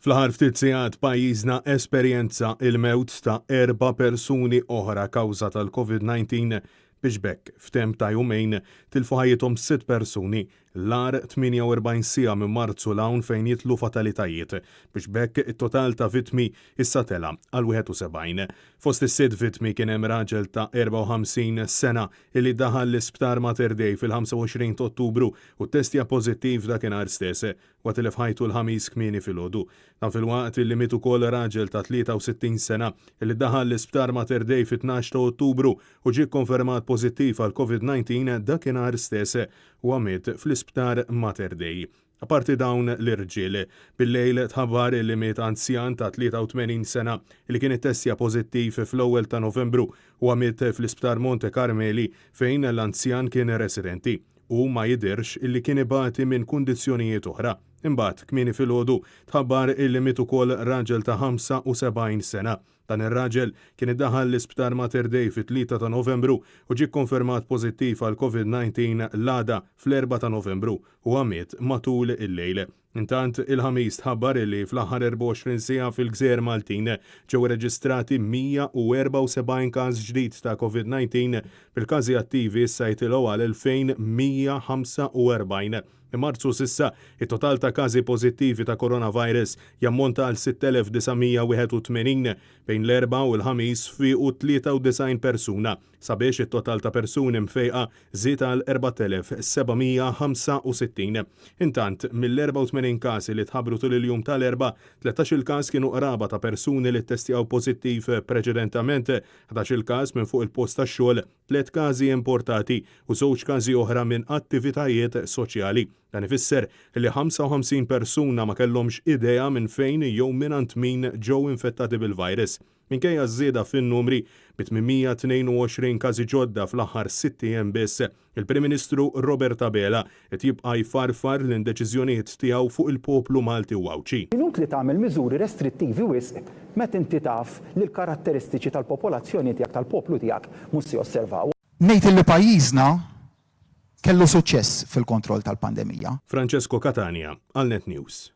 Fl-aħħar ftit sigħat pajjiżna esperjenza il-mewt ta' erba' persuni oħra kawża tal-COVID-19 biex b'hekk f'temp ta' jumejn tilfu ħajjithom sitt persuni, l-agħar 48 siegħa minn Marzu 'l hawn fejn jidħlu fatalitajiet, biex b'hekk it-total ta' vittmi issa tela' għal 71. Fost is-sitt vittmi kien hemm raġel ta' 54 sena illi daħal l-Isptar Mater Dei fil-25 t'Ottubru u ttestja pożittiv dakinhar stess. Huwa tilef ħajtu l-Ħamis kmieni filgħodu. Dan filwaqt illi miet ukoll raġel ta' 63 sena illi daħal l-Isptar Mater Dei fit-tnax ta' Ottubru u ġie kkonfermat pożittiv għall-Covid-19 dakinhar stess. Huwa miet fl-Isptar Mater Dei. Apparti dawn l-irġiel, bil-lejl tħabbar illi miet anzjan ta' 83 sena li kien ittestja pożittiv fl-ewwel ta' Novembru. Huwa miet fl-Isptar Monte Carmeli fejn l-anzjan kien residenti. Hu ma jidhirx illi kien ibati minn kundizzjonijiet oħra. Imbagħad, kmieni filgħodu, tħabbar illi miet ukoll raġel ta' 75 sena. Dan ir-raġel kien iddaħħal l-Isptar Mater Dei fit-3 ta' Novembru u ġie kkonfermat pożittiv għall-Covid 19 l-għada, fl-4 ta' Novembru. Huwa miet matul il-lejl. Intant, il-Ħamis tħabbar li fl-aħħar 24 siegħa fil-gżejjer Maltin ġew irreġistrati 174 każ ġdid ta' Covid-19, bil-każi attivi issa jitilgħu għal 2,145. Minn Marzu s'issa, it-total ta' każi pożittivi ta' coronavirus jammonta għal 6,981. Bejn l-Erbgħa u l-Ħamis fiequ 93 persuna. Sabiex it-total ta' persuni mfejqa żied għal 4,765. Intant, mill-84 każ li tħabbru tul il-jum tal-Erbgħa, 13-il każ kienu qraba ta' persuni li ttestjaw pożittiv preċedentament, 11-il każ minn fuq il-post tax-xogħol, tliet każi importati u żewġ każi oħra minn attivitajiet soċjali. Dan ifisser li 55 persuna ma kellhomx idea minn fejn jew mingħand min ġew infettati bil-virus. Minkejja ż-żieda fin-numri, bi 822 każi ġodda fl-aħħar sitt ijiem biss, il-Prim Ministru Robert Abela qed jibqa' jfarfar l-indeċiżjonijiet tiegħu fuq il-poplu Malti u Għawdxi. Inutli tagħmel miżuri restrittivi wisq meta inti taf li l-karatteristiċi tal-popolazzjoni tiegħek, tal-poplu tiegħek mhux se josservaw. Ngħid illi pajjiżna kellu suċċess fil-kontroll tal-pandemija. Francesco Catania għal Net News.